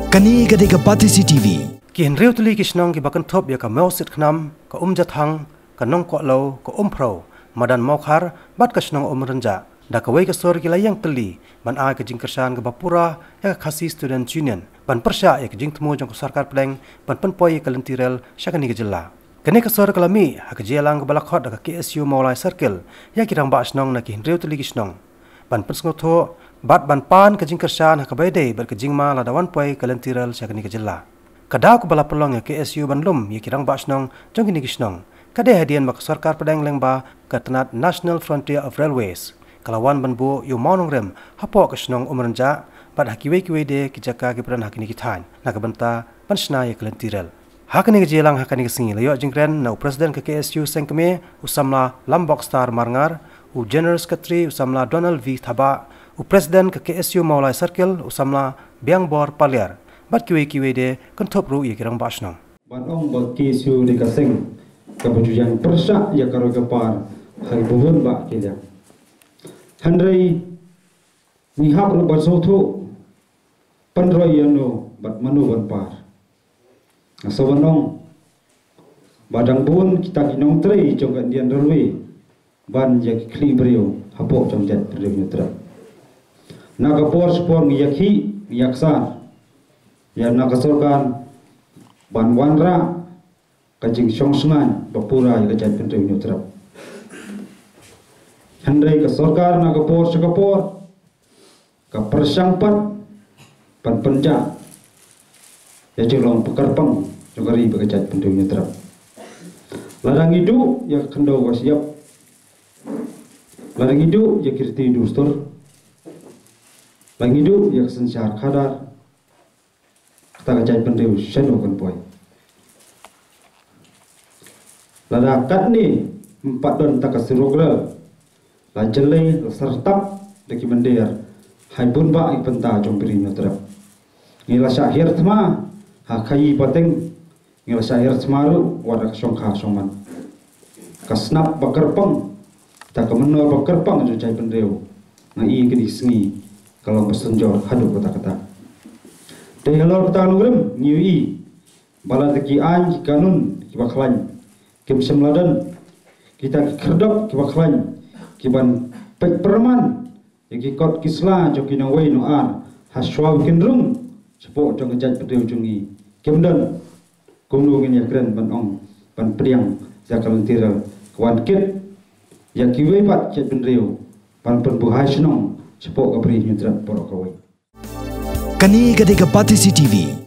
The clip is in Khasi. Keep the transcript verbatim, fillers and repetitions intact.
Kane ka dei ka Batesi T V. Ki hynriew tylli ki shnong kiba kynthup ïa ka Mawsitkhnam, ka Umjathang, ka Nongkohlew, ka Umphrew, Madan Mawkhar bad ka shnong Umrynjah, da kawei ka sur ki la ïeng tylli ban ai ka jingkyrshan kaba pura ïa ka Khasi Students' Union ban pyrshah ïa ka jingthmu jong ka sorkar pdeng ban pynpoi ïa ka lynti rel sha kane ka jylla. Kane ka sur ka la mih ha ka jingïalang kaba la khot da ka K S U Mawlai Circle ïa ki rangbah shnong na ki hynriew tylli ki shnong ban pynsngewthuh bad ban pan ka jingkyrshan ha kaba ïadei bad ka jingma lada wan poi ka lynti rel sha kane ka jylla. Ka daw kaba la pynlong ïa ka K S U ban lum ïa ki rangbah shnong jong kine ki shnong ka dei hadien ba ka sorkar pdeng lyngba ka tnat National Frontier of Railways ka la wan ban buh ïa u mawnongrim hapoh ka shnong Umrynjah bad ha kiwei kiwei de ki jaka kiba don ha kine ki thaiñ na ka bynta ban shna ïa ka lynti rel. Ha kane ka jingïalang ha kane ka sngi la ïoh jingkren na u President ka K S U Sengkmie, u samla Lambokstar Marngar, u General Secretary, u samla Donald V Thabah, u President ka K S U Mawlai Circle, u samla Biangbor Paliar bad kiwei kiwei de, kynthup ruh ïa ki rangbah shnong. Ban ong ba K S U dei ka seng kaba ju ïeng pyrshah ïa ka roi ka par ha kiba bun bah ki liang. Hynrei ngi hap ruh ban sngewthuh pynroi ïa no bad mano ban par. Nga sngewbha ban ong ba dang bun kita ki nongtrei jong ka Indian Railway ban ïa ki khlieh briew hapoh jong ka jaitbynriew Hynñiewtrep. Na ka por sha ka por ngi ïakhih ngi ïaksar ïa na ka sorkar ban wanrah ka jingshong shngaiñ ba pura ïa ka jaitbynriew Hynñiewtrep. Hynrei ka sorkar na ka por sha ka por ka pyrshang pat ban pynjah ïa jinglong ba kyrpang jong ka ri bad ka jaitbynriew Hynñiewtrep. Lada ngi duh ïa ka khyndew ka shyiap, lada ngi duh ïa ki riti dustur, lada ngi duh ïa ka synshar khadar, kata ka jaitbynriew shano kan poi? Lada katne ym pat don ta ka surok rel, la jyllei la syrtap da ki mynder ha bun bah ki bynta jong ka ri Hynñiewtrep. Ngi la shah hiar thma ha khaïi pateng, ngi la shah hiar thma ruh wat da ka shongkha shongman. Ka snap ba kyrpang, ta ka mynnor ba kyrpang jong ka jaitbynriew, nga i kine ki sngi ka long ba synjor haduh katta katta. Te halor kata ka nongrim ngi ïohi ba lada ki aiñ ki kanun kiba khlaiñ kim shym la don, kita ki khyrdop kiba khlaiñ kiban peit pyrman ïa ki kot ki sla jong ki nongwei nongar ha shuwa ba kin rung shapoh jong ka jaitbynriew jong ngi kim don, kumno ngin ïakren ban ong ban pdiang ïa ka lynti rel ka wan kit ïa kiwei pat ki jaitbynriew ban pynbuhai shnong shapoh ka ri Hynñiewtrep baroh kawei. Kane ka dei ka Batesi T V.